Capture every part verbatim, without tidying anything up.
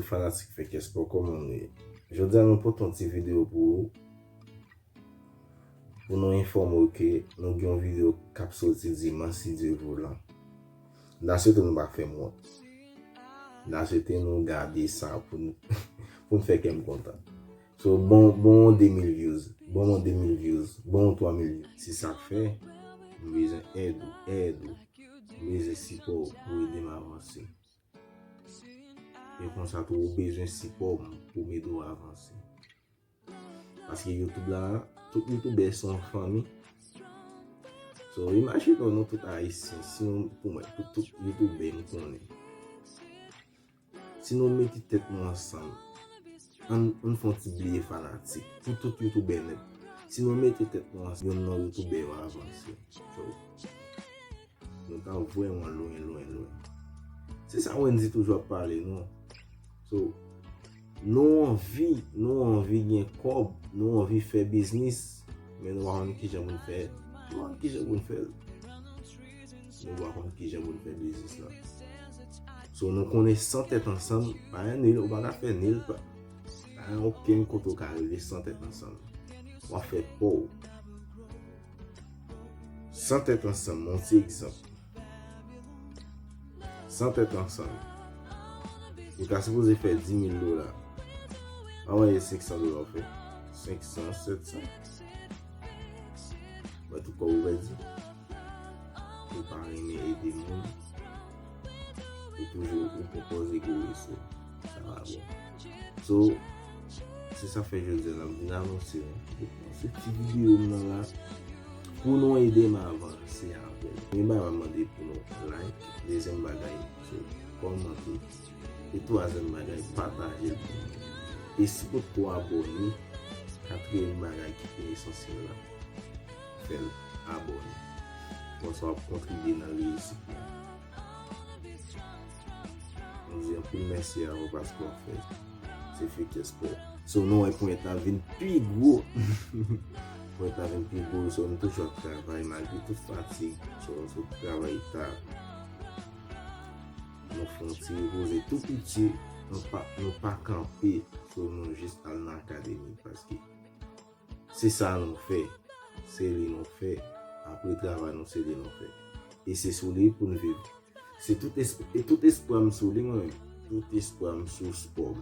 Fanatik Fèkè Spò, kòman nou ye? Jodi a nou pote yon ti videyo pou ou, pou nou enfòme w ke nou gen yon videyo k ap soti dimanch, si Dye vle. N a swete nou pa fè m wont. N a swete nou gade sa pou n, pou n fè kè m kontan. So, bon, bon de mil views, bon de mil views, bon twa mil views. Se sa k fè, m bezwen èd ou, èd ou. M bezwen sipò w pou ede m avanse. E konsa tou, ou bezwen sipò m pou m ede w avanse. Paske YouTube la, tout youtubè se yon fanmi. So, imajine w, nou tout ayisyen, si nou, pou mwen, pou tout youtubè m konnen. Si nou mete tèt nou ansanm, ann, ann fè yon ti bliye fanatik, pou tout youtubè nèt. Si nou mete tèt nou ansanm, youn nan youtubè yo avanse. So, nou ta vrèman lwen, lwen, lwen. Se sa Wendy toujou ap pale, non? So, nou anvi, nou anvi gen kòb, nou anvi fè biznis, men nou pa konn kijan pou n fè, nou pa konn kijan pou n fè l. Nou pa konn kijan pou n fè biznis la. So, nou konnen san tèt ansanm, pa gen nil, ou pa ka fè nil, pa, pa gen okenn kote ou ka rive san tèt ansanm. W ap fè pa w. San tèt ansanm, yon ti egzanp. San tèt ansanm, ou ta sipoze fè di mil dola. Anvan e senk san dola w fè. Senk san, sèt san. Mwen tout kòb ou pèdi. Ou pa renmen ede moun. Ou toujou, ou pwopòze gwo reso. Sa pa bon. So, se sa fè jodi a n ap vin anonse nou. Se ti videyo m nan la. Pou nou ede m avanse avè l. Premye bagay m ap mande pou nou like. Dezyèm bagay, se kòmante. E twazyèm bagay, pataje l pou nou. E si potko abòne, katriyèm bagay ki pi esansyèl la, fè l abòne. Konsa w ap kontribye nan reyisit mwen. Mwen di anpil mèsi a ou paske w ap fè se Fèkè Spò. So, nou wè ponyèt la vin pi gwo. Ponyèt la vin pi gwo. So, nou toujou ap travay malgre tout fatig. So, nou sot travay ta. Nou fè yon ti repoze tou piti. Nou pa, nou pa kanpe. So, nou jis al nan akademi paske se sa nou fè. Se li nou fè. Apre travay nou, se li nou fè. E se sou li pou n viv. Se tout esp-, e tout espwa m sou li, mwen menm. Tout espwa m sou spò m.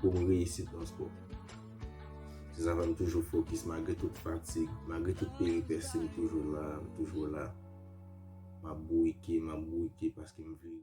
Pou m reyisit nan spò. Se sa fè m toujou fokis malgre tout fatig, malgre tout peripesi, m toujou la, m toujou la. M ap bourike, m ap bourike paske m vle